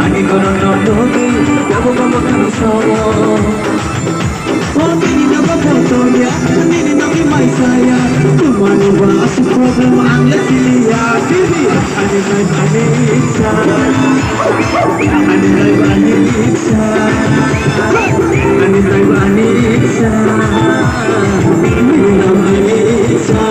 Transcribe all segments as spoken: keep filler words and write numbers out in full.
Ani kono no nugwi, tebo bobo kanu sobo. O nini nogo photo ya, nini nogi mai saya. Tumani ba asuk problem ang le siliya. Sili, ani nai ani itsa. Ani nai ani itsa. Ani nai ani itsa. Ani nai ani itsa.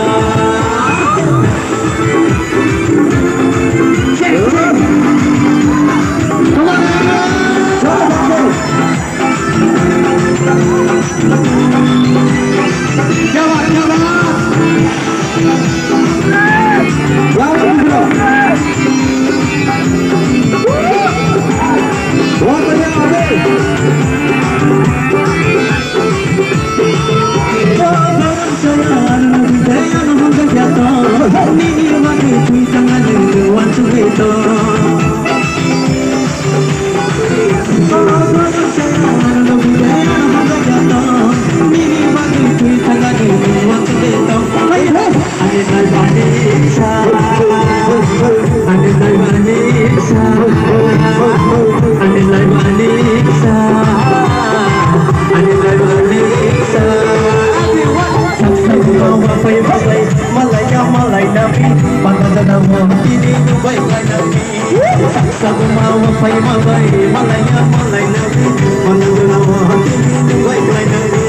Malaya malai nabi, pada jana mo tini nubai malai nabi. Saksa guma wa pai ma bai, malaya malai nabi, pada jana mo tini nubai malai nabi.